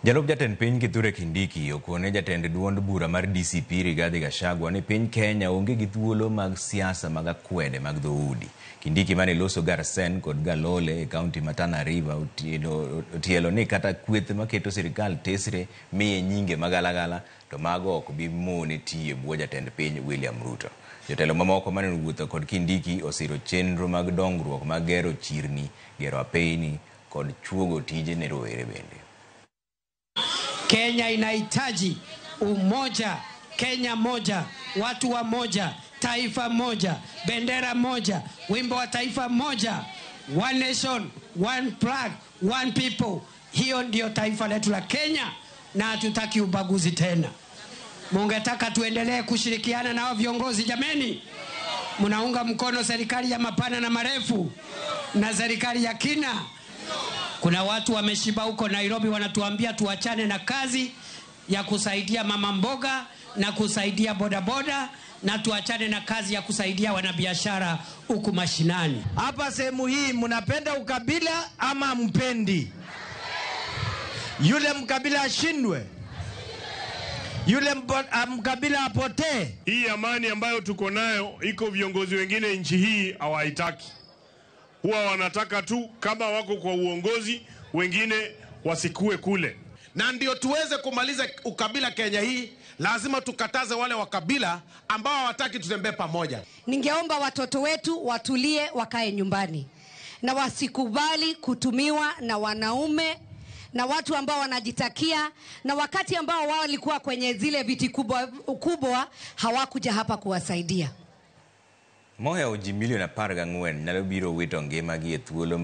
Jalup jatend piny Kithure Kindiki okone jatend duond bura mar DCP Rigathi Gachagua ni piny Kenya onge gi thuolo mag siasa mag akwede mag dhoudi. Kindiki mane loso Garsen kod Galole e kaunti ma Tana River otielo ni kata kweth maketo sirikal tesre miye nyinge magalagala to mago ok bi mone tiyo e bwo jatend piny William Ruto. Jotelo mamoko mane owuotho kod Kindiki osiro chenro mag dongruok mag gero chirni, gero apeyni kod chuogo tije ne rowere bende. Kenya inahitaji umoja, Kenya moja, watu wa moja, taifa moja, bendera moja, wimbo wa taifa moja, one nation, one flag, one people. Hiyo ndio taifa letu la Kenya, na hatutaki ubaguzi tena. Mungetaka tuendelee kushirikiana nao viongozi jameni? Mnaunga mkono serikali ya mapana na marefu na serikali ya kina? Kuna watu wameshiba huko Nairobi wanatuambia tuachane na kazi ya kusaidia mama mboga na kusaidia bodaboda na tuachane na kazi ya kusaidia wanabiashara huku mashinani. Hapa sehemu hii mnapenda ukabila ama mpendi? Yule mkabila ashindwe, yule mkabila apotee. Hii amani ambayo tuko nayo, iko viongozi wengine nchi hii hawaitaki. Huwa wanataka tu kama wako kwa uongozi, wengine wasikue kule. Na ndio tuweze kumaliza ukabila Kenya hii, lazima tukataze wale wakabila ambao hawataki tutembee pamoja. Ningeomba watoto wetu watulie, wakae nyumbani na wasikubali kutumiwa na wanaume na watu ambao wanajitakia, na wakati ambao wao walikuwa kwenye zile viti kubwa kubwa hawakuja hapa kuwasaidia. Mohewo ji milion 14 nyalo biro wito ngimagi e thuolo.